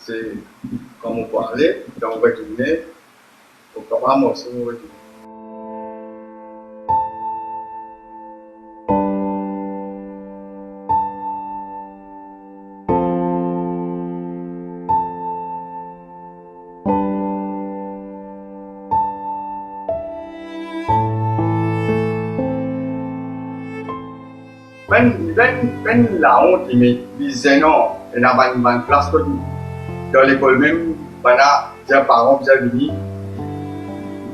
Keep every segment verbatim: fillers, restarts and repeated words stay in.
Se kan mo pou ale, kan mo retourne, mo kapav marse, mo retourne. Bann, bann, bann laont, li, me li zenan, ena bann, bann plas kot dan lekol mem, bann la dir paran bizin vini.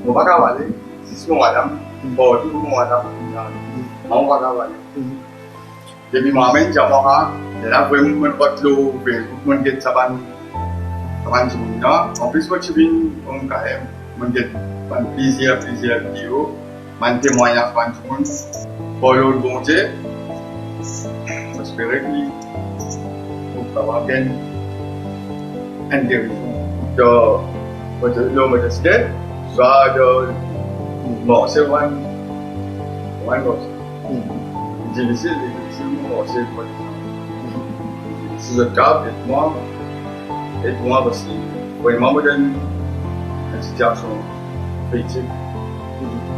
Mo pa kapav ale, zis mo madam, partou mo madam, mo pa kapav ale. Depi mo amenn diaman la, lerla vremem monn rant lor Facebook, monn get sa bann, sa bann dimoun la. Anplis, mo ti vinn Mont Kaem, monn get bann plizier, plizier video, bann temwagnaz bann dimoun. Par lord Bondie, mo espere ki mo kapav gagn enn gerizon. Dan, lor mo deside, swa dan marse, bann, bann marse. Hmm. Li difisil, li difisil pou marse, pou... Hmm. Si zot kapav ed mwa, ed mwa, parski vreman mo dan enn sitiasion kritik. Hmm.